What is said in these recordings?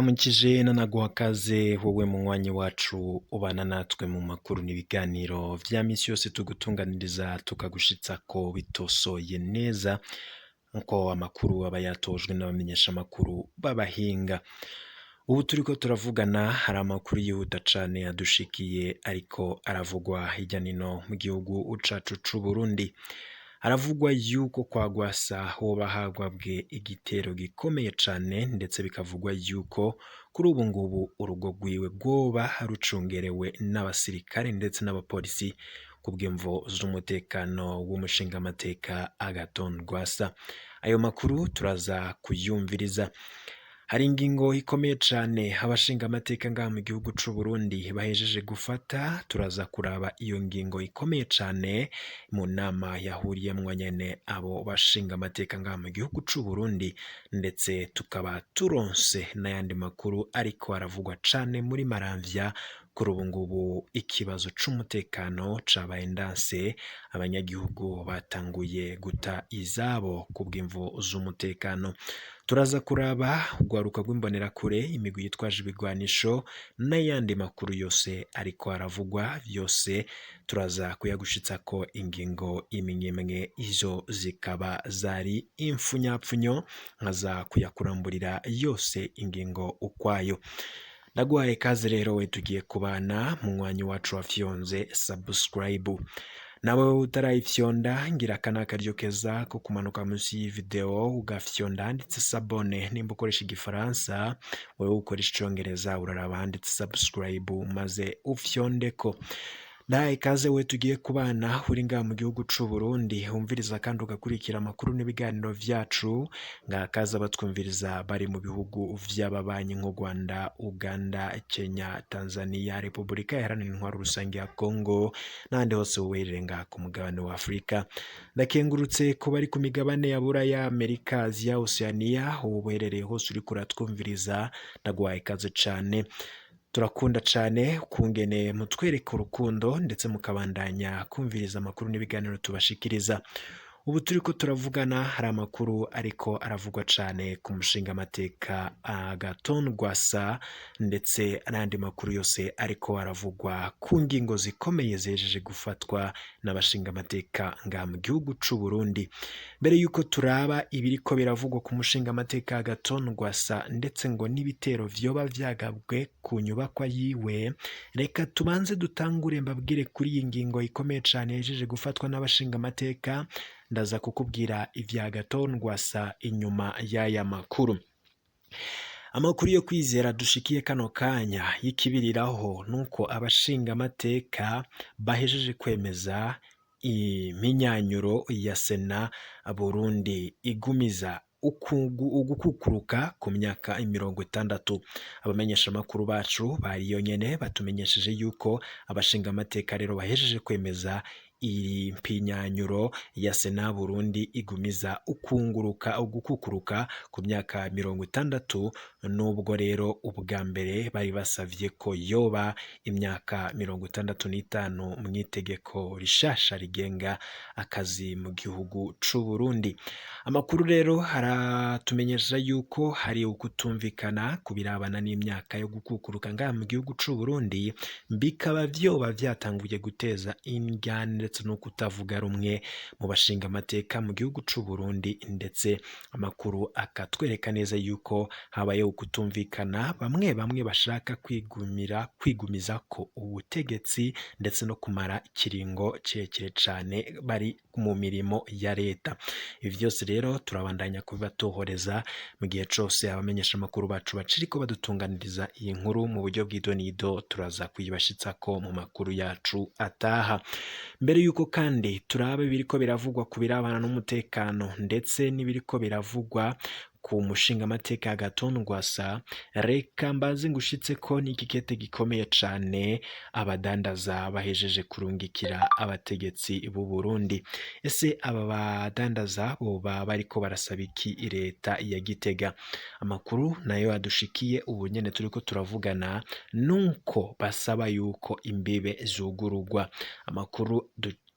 Ndakuramukije nanaguha kaze wowe munywanyi wacu ubana natwe mu makuru n'ibiganiro vya misi yose tugutunganiriza tukagushitsako bitosoye neza nkuko amakuru aba yatojwe n'abamenyeshamakuru b'abahinga. Ubu turiko turavugana hari amakuru yihuta cane adushikiye ariko aravugwa hirya nino mu gihugu cacu c'Uburundi. Haravugwa yuko kwa Rwasa hoba hagwabwe igitero gikomeye cane ndetse bikavugwa yuko kuri ubu ngubu urugo rwiwe rwoba rucungerewe n'abasirikare ndetse n'abapolisi kubw'imvo z'umutekano w'umushingamateka Agathon Rwasa. Ayo makuru turaza kuyumviriza. Hari ingingo ikomeye cane abashingamateka ngaha mu gihugu c'Uburundi bahejeje gufata, turaza kuraba iyo ngingo ikomeye cane mu nama yahuriyemwo nyene abo bashingamateka ngaha mu gihugu c'Uburundi, ndetse tukaba turonse n'ayandi makuru ariko aravugwa cane muri Maramvya. Kuri ubu ngubu ikibazo c'umutekano cabaye ndanse, abanyagihugu batanguye guta izabo kubw'imvo z'umutekano. Turaza kuraba urwaruka rw'imbonerakure, imigwi yitwaje ibigwanisho n'ayandi makuru yose ariko aravugwa, vyose turaza kuyagushitsako ingingo imwe imwe, izo zikaba zari impfunyapfunyo nkaza kuyakuramburira yose ingingo ukwayo. Ndaguhaye ikaze rero we tugiye kubana munywanyi wacu wafyonze subscribe. Nawe utarayifyonda ngira aka ni akaryo keza ko kumanuka munsi y'iyi ugafyonda handitse s'abonner nimba ukoresha igifaransa, wewe ukoresha icongereza uraraba handitse subscribe maze ufyondeko. Ndahaye ikaze we tugiye kubana uri ngaha mu gihugu c'Uburundi wumviriza kandi ugakurikira amakuru n'ibiganiro vyacu, ngakaza batwumviriza bari mu bihugu vy'ababanyi nk'u Rwanda, Uganda, Kenya, Tanzania, Repubulika Iharanira Intwaro Rusange ya Congo n'ahandi hose wowerere ngaha ku mugabane wa Afurika. Ndakengurutse ko bari ku migabane ya Buraya, Amerika, Aziya, Oceania, ubu uherereye hose uriko uratwumviriza ndaguhaye ikaze cane. Turakunda cane ukungene mutwereka urukundo ndetse mukabandanya kumviriza amakuru n'ibiganiro tubashikiriza. Ubu turiko turavugana hari amakuru ariko aravugwa cane ku mushingamateka Agathon Rwasa ndetse n'ayandi makuru yose ariko aravugwa ku ngingo zikomeye zihejeje gufatwa n'abashingamateka ngaha mu gihugu c'Uburundi. Mbere yuko turaba ibiriko biravugwa ku mushingamateka Agathon Rwasa ndetse ngo n'ibitero vyoba vyagabwe ku nyubakwa yiwe, reka tubanze dutangure mbabwire kuri iyi ngingo ikomeye cane ihejeje gufatwa n'abashingamateka, ndaza kukubwira ivya Agathon Rwasa inyuma y'aya makuru. Amakuru yo kwizera dushikiye kano kanya y'ikibiriraho nuko abashingamateka bahejeje kwemeza impinyanyuro ya Sena Burundi igumiza ugukukuruka ku myaka 60. Abamenyeshamakuru bacu bariyo nyene batumenyesheje yuko abashingamateka rero bahejeje kwemeza iyi mpinyanyuro ya Sena Burundi igumiza ukunguruka ugukukuruka ku myaka 60, nubwo rero ubwa mbere bari basavye ko yoba imyaka 65 mw'itegeko rishasha rigenga akazi mu gihugu c'Uburundi. Amakuru rero aratumenyesha yuko hari ukutumvikana ku birabana n'imyaka yo gukukuruka ngaha mu gihugu c'Uburundi, bikaba vyoba vyatanguye guteza indyane ndetse no kutavuga rumwe mu bashingamateka mu gihugu c'Uburundi, ndetse amakuru akatwereka neza yuko habayeho ukutumvikana, bamwe bamwe bashaka kwigumira kwigumiza ko ubutegetsi ndetse no kumara ikiringo kirekire cane bari mu mirimo ya leta. Ibi vyose rero turabandanya kubibatohoreza mu gihe cose abamenyeshamakuru bacu baciriko badutunganiriza iyi nkuru mu buryo bw'idonido, turaza kuyibashitsako mu makuru yacu ataha. Mbere yuko kandi turaba ibiriko biravugwa ku birabana n'umutekano ndetse n'ibiriko biravugwa ku mushingamateka Agathon Rwasa, reka mbanze ngushitseko n'igikete gikomeye cane abadandaza bahejeje kurungikira abategetsi b'u Burundi. Ese aba badandaza boba bariko barasaba iki leta ya Gitega? Amakuru nayo adushikiye ubu nyene turiko turavugana nuko basaba yuko imbibe zugururwa. Amakuru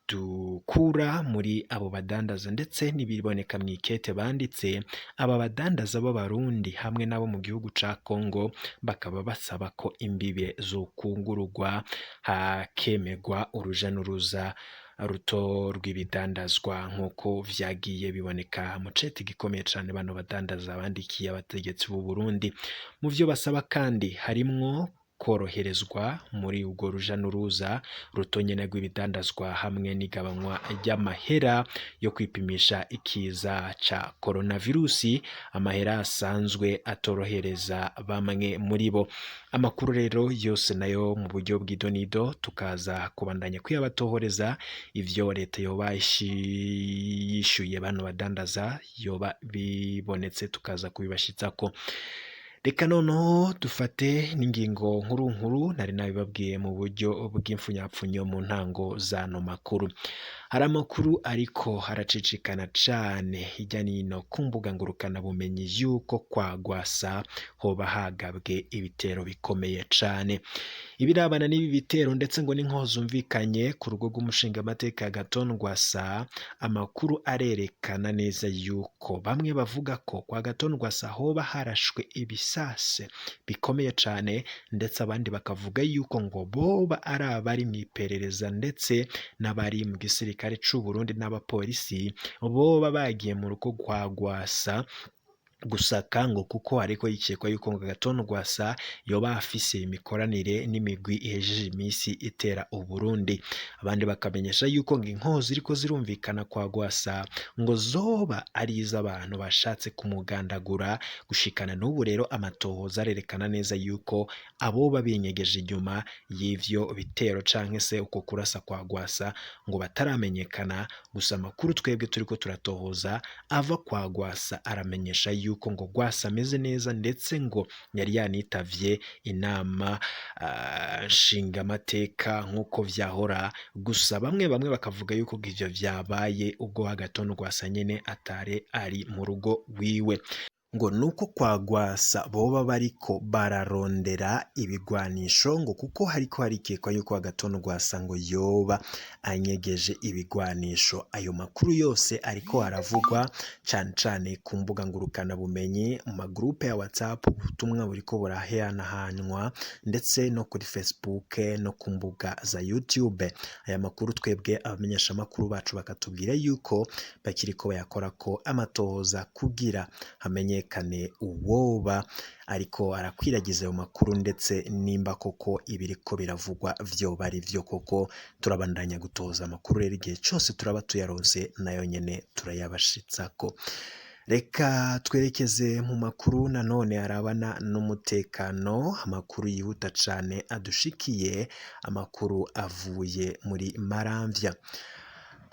Dukura muri abo badandaza ndetse n'ibiboneka mw'ikete banditse, aba badandaza b'Abarundi hamwe n'abo mu gihugu ca Kongo bakaba basaba ko imbibe zokungururwa, hakemegwa uruja n'uruza ruto rw'ibidandazwa nk'uko vyagiye biboneka mu cete gikomeye cane bano badandaza bandikiye abategetsi b'u Burundi. Mu vyo basaba kandi harimwo koroherezwa muri urwo ruja n'uruza ruto nyene rw'ibidandazwa hamwe n'igabanywa ry'amahera yo kwipimisha ikiza ca coronavirusi, amahera asanzwe atorohereza bamwe muri bo. Amakuru rero yose nayo mu buryo bw'idonido tukaza kubandanya kuyabatohoreza, ivyo leta yoba yishuye bano badandaza yoba bibonetse tukaza kubibashitsako. Reka noneho dufate n'ingingo nkuru nkuru nari nabibabwiye mu buryo bw'imfunyapfunyo mu ntango z'ano makuru. Hari amakuru ariko haracicikana cane hirya nino ku mbuga ngurukanabumenyi yuko kwa Rwasa hoba hagabwe ibitero bikomeye cane. Ibirabana n'ibi bitero ndetse ngo n'inkoho zumvikanye ku rugo rw'umushingamateka Agathon Rwasa, amakuru arerekana neza yuko bamwe bavuga ko kwa Agathon Rwasa hoba harashwe ibisase bikomeye cane, ndetse abandi bakavuga yuko ngo boba ari abari mw'iperereza ndetse n'abari mu gisirikare c'u Burundi n'abapolisi boba bagiye mu rugo rwa Rwasa gusaka, ngo kuko hariko hikekwa yuko ngo Agathon Rwasa yoba afise imikoranire n'imigwi ihejeje imisi itera Uburundi. Abandi bakamenyesha yuko ngo inkoho ziriko zirumvikana kwa Rwasa ngo zoba ari iz'abantu bashatse kumugandagura. Gushikana n'ubu rero amatohoza arerekana neza yuko aboba binyegeje inyuma y'ivyo bitero canke se uko kurasa kwa Rwasa ngo bataramenyekana. Gusa amakuru twebwe turiko turatohoza ava kwa Rwasa aramenyesha yuko ngo Rwasa ameze neza, ndetse ngo yari yanitavye inama nshingamateka nk'uko vyahora. Gusa bamwe bamwe bakavuga yuko ivyo vyabaye ubwo Agathon Rwasa nyene atari ari mu rugo rwiwe, ngo nuko kwa Rwasa boba bariko bararondera ibigwanisho, ngo kuko hariko harikekwa yuko Agathon Rwasa ngo yoba anyegeje ibigwanisho. Ayo makuru yose ariko aravugwa cane cane ku mbuga ngurukanabumenyi, mu magrupe ya WhatsApp, ubutumwa buriko burahanahanwa ndetse no kuri Facebook no ku mbuga za YouTube. Aya makuru twebwe abamenyeshamakuru bacu bakatubwira yuko bakiriko bayakorako amatohoza kugira hamenyekane uwoba ariko arakwiragiza ayo makuru, ndetse nimba koko ibiriko biravugwa vyoba ari vyo koko. Turabandanya gutoza amakuru rero igihe cose turaba tuyaronse nayo nyene turayabashitsako. Reka twerekeze mu makuru nanone arabana n'umutekano, amakuru yihuta cane adushikiye, amakuru avuye muri Maramvya.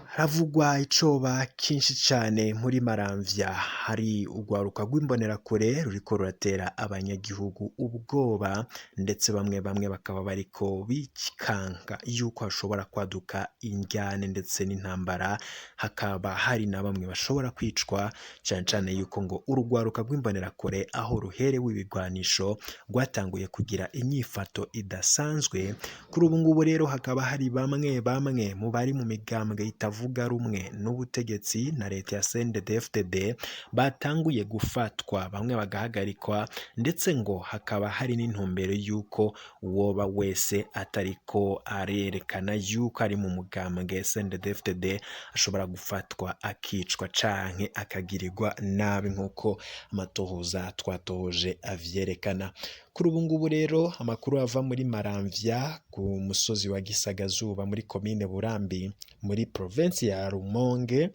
Haravugwa icoba kinshi cane muri Maramvya, hari urwaruka rw'imbonerakure ruriko ruratera abanyagihugu ubwoba, ndetse bamwe bamwe bakaba bariko bikanga yuko hashobora kwaduka indyane ndetse n'intambara, hakaba hari na bamwe bashobora kwicwa, cane cane yuko ngo urugwaruka rw'imbonerakure aho ruherewe ibigwanisho rwatanguye kugira inyifato idasanzwe. Kuri ubu ngubu rero hakaba hari bamwe bamwe mu bari mu migambwe itavuga rumwe n'ubutegetsi na leta ya CNDD-FDD batanguye gufatwa, bamwe bagahagarikwa, ndetse ngo hakaba hari n'intumbero y'uko uwoba wese atariko arerekana yuko ari mu mugambwe CNDD-FDD ashobora gufatwa akicwa canke akagirirwa nabi nk'uko amatohoza twatohoje avyerekana. Kuri ubu ngubu rero amakuru ava muri Maramvya ku musozi wa Gisagazuba muri komine Burambi muri provinsi ya Rumonge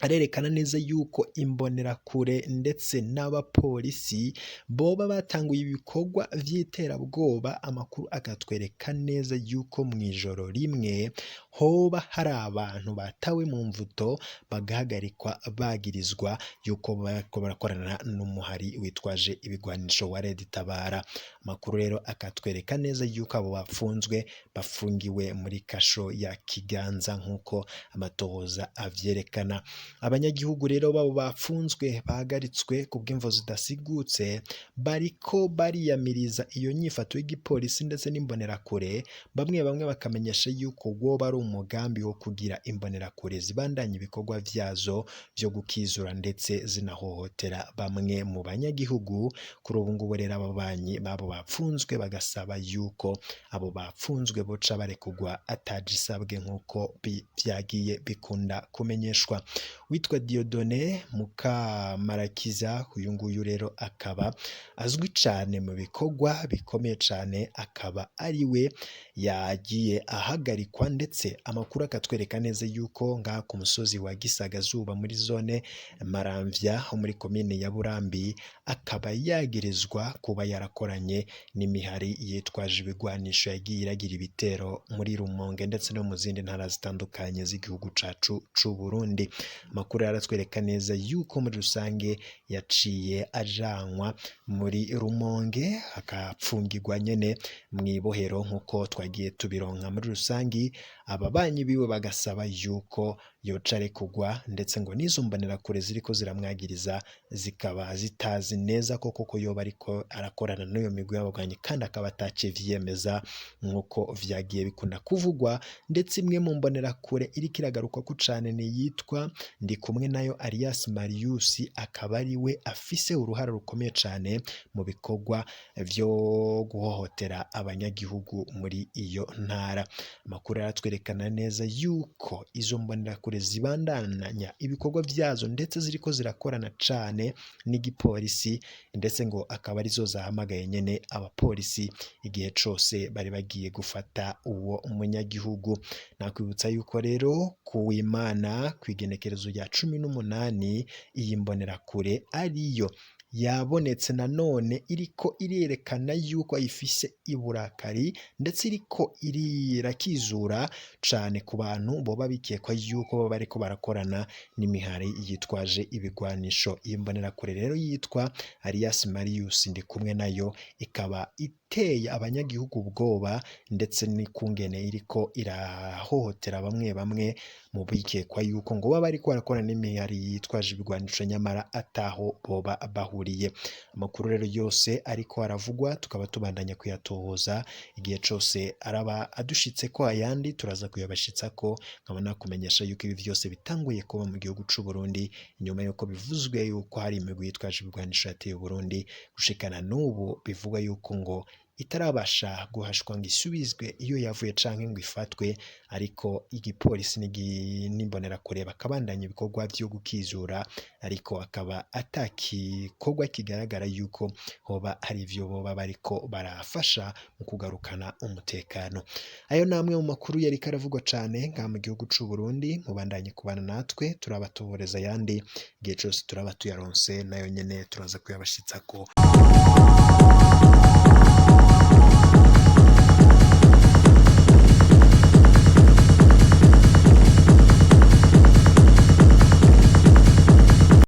arerekana neza yuko imbonerakure ndetse n'abapolisi boba batanguye ibikorwa vy'iterabwoba. Amakuru akatwereka neza yuko mw'ijoro rimwe hoba hari abantu batawe mu mvuto bagahagarikwa bagirizwa yuko bariko barakorana n'umuhari witwaje ibigwanisho wa Red Tabara. Amakuru rero akatwereka neza yuko abo bafunzwe bafungiwe muri kasho ya Kiganza nk'uko amatohoza avyerekana. Abanyagihugu rero babo bapfunzwe bahagaritswe ku bw'imvo zidasigutse, bariko bariyamiriza iyo nyifato y'igipolisi ndetse n'imbonerakure, bamwe bamwe bakamenyesha yuko woba ari umugambi wo kugira imbonerakure zibandanya ibikorwa vyazo vyo gukizura ndetse zinahohotera bamwe mu banyagihugu. Kuri ubu ngubu rero ababanyi babo bapfunzwe bagasaba yuko abo bapfunzwe boca barekugwa atajisabwe nk'uko vyagiye bikunda kumenyeshwa. Witwa Dieudonné Mukamarakiza, uyu nguyu rero akaba azwi cane mu bikorwa bikomeye cane, akaba ari we yagiye ahagarikwa, ndetse amakuru akatwereka neza yuko ngaha ku musozi wa Gisagazuba muri zone Maramvya ho muri komine ya Burambi, akaba yagirizwa kuba yarakoranye n'imihari yitwaje ibigwanisho yagiye iragira ibitero muri Rumonge ndetse no mu zindi ntara zitandukanye z'igihugu cacu c'u Burundi. Amakuru aratwereka neza yuko muri rusange yaciye ajanwa muri Rumonge akapfungirwa nyene mw'ibohero nk'uko twagiye tubironka. Muri rusangi ababanyi biwe bagasaba yuko yoca arekugwa, ndetse ngo n'izo mbonerakure ziriko ziramwagiriza zikaba zitazi neza ko koko yoba ariko arakorana n'iyo migwi y'abagwanyi, kandi akaba atakivyemeza nk'uko vyagiye bikunda kuvugwa. Ndetse imwe mu mbonerakure iriko iragarukwako cane ni iyitwa Ndikumwenayo Alias Marius, akaba ari we afise uruhara rukomeye cane mu bikorwa vyo guhohotera abanyagihugu muri iyo ntara. Amakuru aratwerekana neza yuko izo mbonerakure zibandanya ibikorwa vyazo ndetse ziriko zirakorana cane n'igipolisi, ndetse ngo akaba arizo zahamagaye nyene abapolisi igihe cose bari bagiye gufata uwo munyagihugu. Nakwibutsa yuko rero kuwimana kw'igenekerezo rya 18 iyi mbonerakure ariyo yabonetse nanone iriko irerekana yuko ifise iburakari, ndetse iriko irakizura cane ku bantu boba bikekwa yuko boba bariko barakorana n'imihari yitwaje ibigwanisho. Iyi mbonerakure rero yitwa Alias Marius Ndikumwenayo ikaba iteye abanyagihugu ubwoba, ndetse n'ikungene iriko irahohotera bamwe bamwe mu bikekwa yuko ngo baba bariko barakorana n'imihari yitwaje ibigwanisho nyamara ataho boba bahuriye. Amakuru rero yose ariko aravugwa tukaba tubandanya kuyatohoza, igihe cose araba adushitse ko ayandi turaza kuyabashitsako. Nkaba nakumenyesha yuko ibi vyose bitanguye kuba mu gihugu c'u Burundi inyuma yuko bivuzwe yuko hari imigwi yitwaje ibigwanisho yateye Uburundi, gushikana n'ubu bivugwa yuko ngo itarabasha guhashwa ngo isubizwe iyo yavuye canke ngo ifatwe, ariko igipolisi n'imbonerakure bakabandanya ibikorwa vyo gukizura, ariko akaba atakikorwa kigaragara yuko hoba hari ivyo boba bariko barafasha mu kugarukana umutekano. Ayo namwe mu makuru yariko aravugwa cane ngaha mu gihugu c'u Burundi. Mubandanye kubana natwe, turabatohoreza ayandi igihe cose turaba tuyaronse, nayo nyene turaza kuyabashitsako.